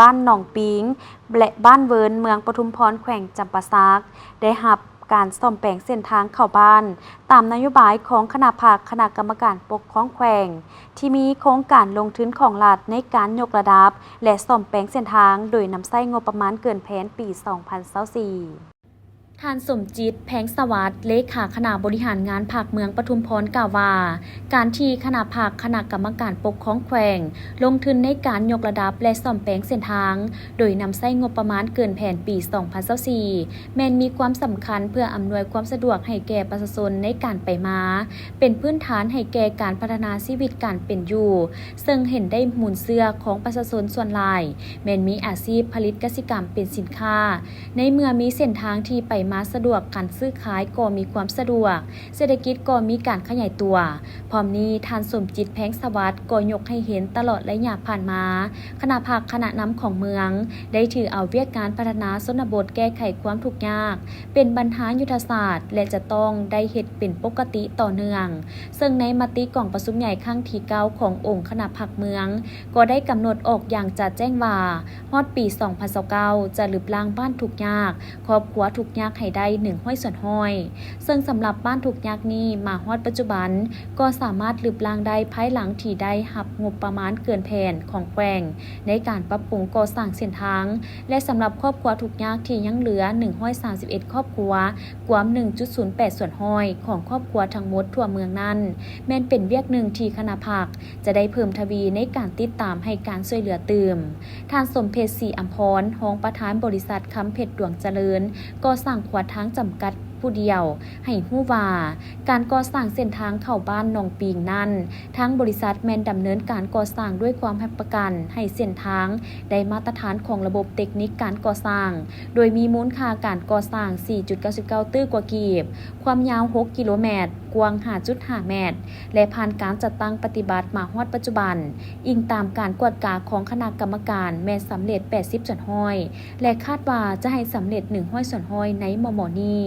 ບ້ານໜອງປິງ ແລະ ບ້ານເວີນ ເມືອງປະທຸມພອນ ແຂວງຈຳປາສັກ ໄດ້ຮັບການສ້ອມແປງເສັ້ນທາງເຂົ້າບ້ານ ຕາມນະໂຍບາຍຂອງຄະນະພັກຄະນະກຳມະການປົກຄອງແຂວງ ທີ່ມີໂຄງການລົງທຶນຂອງລັດໃນການຍົກລະດັບ ແລະ ສ້ອມແປງເສັ້ນທາງ ໂດຍນຳໃຊ້ງົບປະມານເກີນແຜນປີສອງພັນຊາວສີ່. ທ່ານ ສົມຈິດ ແພງສະຫວັດ ເລຂາຄະນະບໍລິຫານງານພັກເມືອງປະທຸມພອນ ກ່າວວ່າ ການທີ່ຄະນະພັກຄະນະກຳມະການປົກຄອງແຂວງ ລົງທຶນໃນການຍົກລະດັບ ແລະ ສ້ອມແປງເສັ້ນທາງ ໂດຍນຳໃຊ້ງົບປະມານເກີນແຜນປີສອງພັນຊາວສີ່ ແມ່ນມີຄວາມສຳຄັນເພື່ອອຳນວຍຄວາມສະດວກໃຫ້ແກ່ປະຊາຊົນໃນການໄປມາ, ເປັນພື້ນຖານໃຫ້ແກ່ການພັດທະນາຊີວິດການເປັນຢູ່, ເຊິ່ງເຫັນໄດ້ມູນເຊື້ອຂອງປະຊາຊົນສ່ວນຫຼາຍ ແມ່ນມີອາຊີບຜະລິດກະສິກຳເປັນສິນຄ້າ. ໃນເມື່ອມີເສັ້ນທາງທີ່ໄປມາສະດວກ, ການຊື້ຂາຍກໍມີຄວາມສະດວກ, ເສດຖະກິດກໍມີການຂະຫຍາຍຕົວ. ພ້ອມນີ້, ທ່ານ ສົມຈິດ ແພງສະຫວັດ ກໍຍົກໃຫ້ເຫັນຕະຫຼອດໄລຍະຜ່ານມາ, ຄະນະພັກຄະນະນຳຂອງເມືອງ ໄດ້ຖືເອົາວຽກງານພັດທະນາຊົນນະບົດແກ້ໄຂຄວາມທຸກຍາກ ເປັນບັນຫາຍຸດທະສາດ ແລະ ຈະຕ້ອງໄດ້ເຮັດເປັນປົກກະຕິຕໍ່ເນື່ອງ. ເຊິ່ງໃນມະຕິກອງປະຊຸມໃຫຍ່ຄັ້ງທີເກົ້າຂອງອົງຄະນະພັກເມືອງ ກໍໄດ້ກຳນົດອອກຢ່າງຈະແຈ້ງວ່າ ຮອດປີສອງພັນຊາວເກົ້າ ຈະລຶບລ້າງບ້ານທຸກຍາກ, ຄອບຄົວທຸກຍາກໃຫ້ໄດ້ໜຶ່ງຮ້ອຍສ່ວນຮ້ອຍ. ເຊິ່ງສຳລັບບ້ານທຸກຍາກນີ້ ມາຮອດປັດຈຸບັນ ກໍສາມາດລຶບລ້າງໄດ້ພາຍຫຼັງທີ່ໄດ້ຮັບງົບປະມານເກີນແຜນຂອງແຂວງ ໃນການປັບປຸງກໍ່ສ້າງເສັ້ນທາງ ແລະ ສຳລັບຄອບຄົວທຸກຍາກທີ່ຍັງເຫຼືອໜຶ່ງຮ້ອຍສາມສິບເອັດຄອບຄົວ, ກວມໜຶ່ງຈຸດສູນແປດສ່ວນຮ້ອຍຂອງຄອບຄົວທັງໝົດທົ່ວເມືອງນັ້ນ, ແມ່ນເປັນວຽກໜຶ່ງທີ່ຄະນະພັກຈະໄດ້ເພີ່ມທະວີໃນການຕິດຕາມໃຫ້ການຊ່ວຍເຫຼືອຕື່ມ. ທ່ານ ສົມເພັດ ສີອຳພອນ ຮອງປະທານບໍລິສັດຄຳເພັດດວງຈະເລີນ ກໍ່ສ້າງຂົວທາງຈຳກັດ ຜູ້ດຽວ ໃຫ້ຮູ້ວ່າ ການກໍ່ສ້າງເສັ້ນທາງເຂົ້າບ້ານໜອງປິງນັ້ນ, ທາງບໍລິສັດແມ່ນດຳເນີນການກໍ່ສ້າງດ້ວຍຄວາມຮັບປະກັນໃຫ້ເສັ້ນທາງໄດ້ມາດຕະຖານຂອງລະບົບເຕັກນິກການກໍ່ສ້າງ, ໂດຍມີມູນຄ່າການກໍ່ສ້າງສີ່ຈຸດເກົ້າສິບເກົ້າຕື້ກວ່າກີບ, ຄວາມຍາວຫົກກິໂລແມັດ, ກວ້າງຫ້າຈຸດຫ້າແມັດ ແລະ ຜ່ານການຈັດຕັ້ງປະຕິບັດມາຮອດປັດຈຸບັນ, ອີງຕາມການກວດກາຂອງຄະນະກຳມະການ ແມ່ນສຳເລັດແປດສິບສ່ວນຮ້ອຍ ແລະ ຄາດວ່າຈະໃຫ້ສຳເລັດໜຶ່ງຮ້ອຍສ່ວນຮ້ອຍໃນມໍ່ໆນີ້.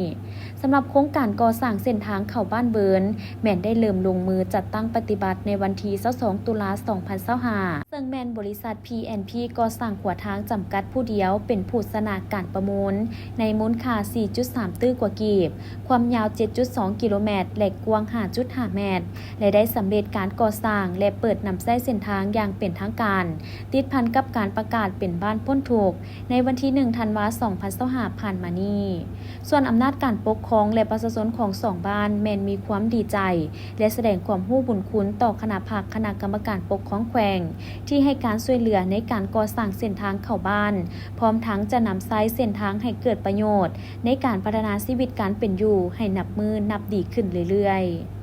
ສຳລັບໂຄງການກໍ່ສ້າງເສັ້ນທາງເຂົ້າບ້ານເວີນ ແມ່ນໄດ້ເລີ່ມລົງມືຈັດຕັ້ງປະຕິບັດໃນວັນທີຊາວສອງ ຕຸລາ ສອງພັນຊາວຫ້າ ເຊິ່ງແມ່ນບໍລິສັດ ພີ ແອນ ພີ ກໍ່ສ້າງຂົວທາງຈຳກັດຜູ້ດຽວເປັນຜູ້ຊະນະການປະມູນ ໃນມູນຄ່າສີ່ຈຸດສາມຕື້ກວ່າກີບ, ຄວາມຍາວເຈັດຈຸດສອງກິໂລແມັດ ແລະ ກວ້າງຫ້າຈຸດຫ້າແມັດ ແລະ ໄດ້ສຳເລັດການກໍ່ສ້າງ ແລະ ເປີດນຳໃຊ້ເສັ້ນທາງຢ່າງເປັນທາງການ, ຕິດພັນກັບການປະກາດເປັນບ້ານພົ້ນທຸກ ໃນວັນທີໜຶ່ງ ທັນວາ ສອງພັນຊາວຫ້າ ຜ່ານມານີ້. ສ່ວນອຳນາດການປົກຄອງ ແລະ ປະຊາຊົນຂອງສອງບ້ານ ແມ່ນມີຄວາມດີໃຈ ແລະ ສະແດງຄວາມຮູ້ບຸນຄຸນຕໍ່ຄະນະພັກຄະນະກຳມະການປົກຄອງແຂວງ ທີ່ໃຫ້ການຊ່ວຍເຫຼືອໃນການກໍ່ສ້າງເສັ້ນທາງເຂົ້າບ້ານ, ພ້ອມທັງຈະນຳໃຊ້ເສັ້ນທາງໃຫ້ເກີດປະໂຫຍດໃນການພັດທະນາຊີວິດການເປັນຢູ່ໃຫ້ນັບມື້ນັບດີຂຶ້ນເລື້ອຍໆ.